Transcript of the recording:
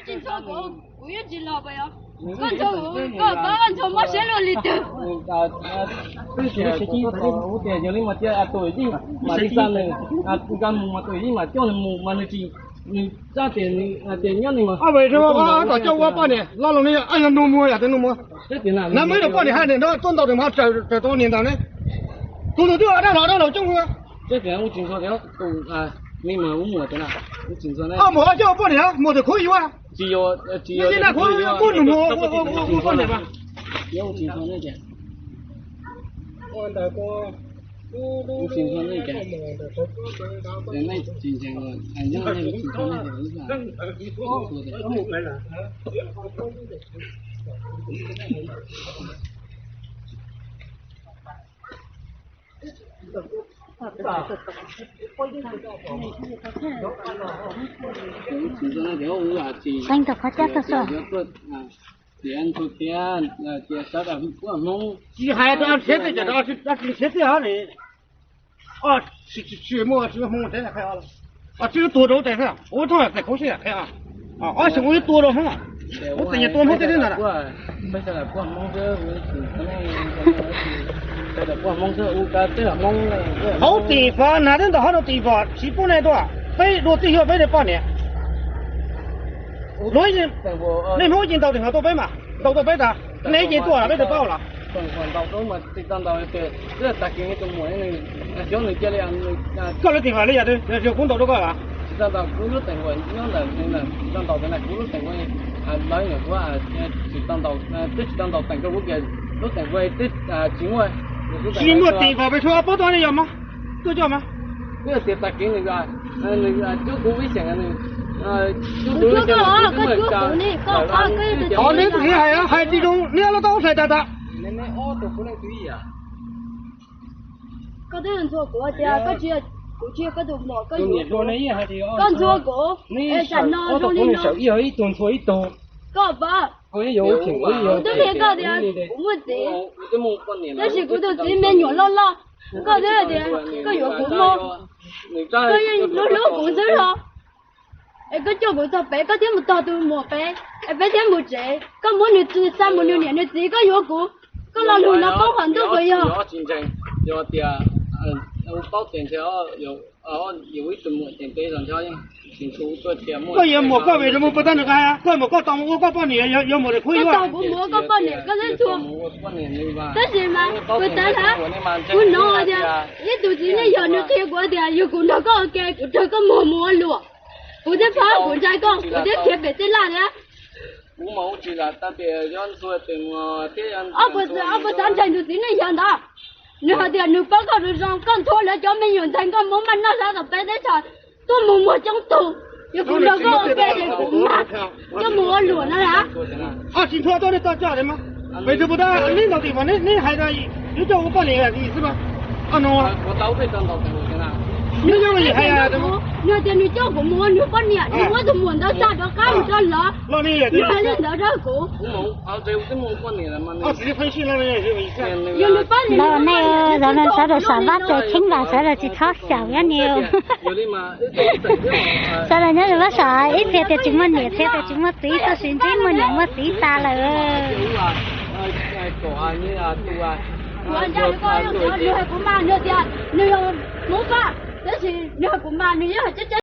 Tsis ntxhua kuv, kuv yeej tsis los pas yog. Koj ntxhua kuv, koj pab koj ntxhua mob siab luaj li twg? Twb tias kuv tau hu tias yog li mas cia tus yeej mam li xa nws, nkag mus mas tus yeej mam coj nws mus mas nws tsis, nws txaj tias nws tias nyob nws mas. Ob peb rau ob tom coj ua poj niam lo lus ne, yog nug muag yog tus nug muag. Na muaj ib tug poj niam hais tias nrog tuaj ntaus tus mov raws tau niam ntawd ne. Tus tus twb ua dab los dab los coob. Tsis ntxhua, tus me mas ua muam tus na, tsis ntxhua ne. Ob muam coj ua poj niam, muam tus khub yuav. Tsis yog, tsis yog, na khub yuav muab nus muag ua poj niam mas. Tsis ntxhua ne tias. Tsis ntxhua ne tias. Ces nej tsis ntseeg los nyob nej tsis ntxhua ne tias. Tsis ntxhua ne tias, tsis, tsis ntxhua thiab, tias sawv daws kuaj Hmoob. Tsis hais rau siab tej, rau tsis siab tej hov ne. Tsis muaj tsis muaj Hmoob thiab, tsis tuag rau tais xwb, ua thoob tais khuv xim qhia. Ob xyoo ua ib tua rau Hmoob, ua tais nyias tua Hmoob tej xwb ntag. Hauv tim fov hnav teb ntaus hov rau tim fov tsis pub nej tuaj, peb dua tij yog peb nej poj niam. Nej Hmoob ces ntaus tim fov tuaj peb mas, ntaus tuaj peb tas, nej ces tuaj los peb tsis paub los. Tsis tau ntaus, tag kis tus muam, xyov nws cia li, koj lawv tim fov li yog twg, yog kuv ntaus rau koj los? Tsis tau ntaus, kuv lub teem nyob ntawm, tsis tau ntaus, kuv lub teem lawv nyuam qhuav tsis tau ntaus, twb tsis tau ntaus teem rau kuv kiag, lub teem kuv twb tsis muaj. Tsis muaj tim fov peb tshuav pob toj ne yog mas, tuaj coj mas. Twb tias tag kis nws, nws cuab kuv ib xeem, nws, Qhov neb tus hais hais tsis zoo, neb los tau hlais tas tas. Koj twb ntxhua kuv tias koj tsis, kuv tsis yog koj tus muam, koj yuav kuv, koj ntxhua kuv, es tam no zoo li no. Ib tug ntxhua ib tug. Koj pab, kuv twb hais koj tias kuv muaj txiv, tab sis kuv tus txiv me nyuam loj loj, koj twb hais tias koj yuav kuv mob, koj yeej hlub hlub kuv xwb los. Es koj coj kuv txog pem koj thiaj mus tog tus muam pem, es peb thiaj mus tsev, koj muab nws xa mus nws niam nws txiv, koj yuav kuv, koj lo lus no poob qhov ntuj puas yog? Tsis ntseeg, yog tias paub tias ntshe yus ib tug muam ces ntev los ntshe yeej tsis ntxhua tuaj tias muaj. Koj yuav muam koj vim rau mus puas tag nws qab, koj muam koj tau mus ua koj poj niam, yuav muam rau kuv yuav. Koj tau kuv mus ua koj poj niam koj twb ntxhua, tab sis mas kuv tas hab, kuv hnov tias ib tug txiv neej yog nws qhia kuv tias yog kuv nrog koj ua ke kuv raug koj muag mus ua luam, kuv thiaj pab kuv ntshai koj, kuv thiaj khiav pem tej laj thiab. Ob puas xav ntseeg tus txiv neej yog ntawd, nws hais tias nws paub koj zoo zoo, koj ntxhua lawv cov me nyuam ntxhais nkauj Hmoob maj noj hlab tom peb teb chaws tuaj mus muag coob tug, yog kuv nrog koj ua ke ces kuv mag coj mus ua luam no las. Tsis ntxhua tuaj, nej tuaj coj mas, pem twg puas tas neb ntaus tim mas neb hais tias yuav coj ua poj niam xwb mas. Nws hais tias nws coj kuv mus ua nws poj niam, nws muab tus muam ntawd tsa rov qab mus rau lawv, nws hais li ntawd rau kuv. Yog nws pab nws, nej sawv daws sam vaj tsev cheeb las sawv daws tsis txhob xyaum nyob ni. Sawv daws nyob rau vaj saum ib txhia tias tsis muaj niam, txhia tias tsis muaj txiv, tab sis ntsib muaj niam muaj txiv tas lawm. Kuv ntshai koj, nws hais kuv mas nws tias nws yog Hmoob Vaj, tab sis nws hais kuv mas nws yeej hais tseeb tseeb.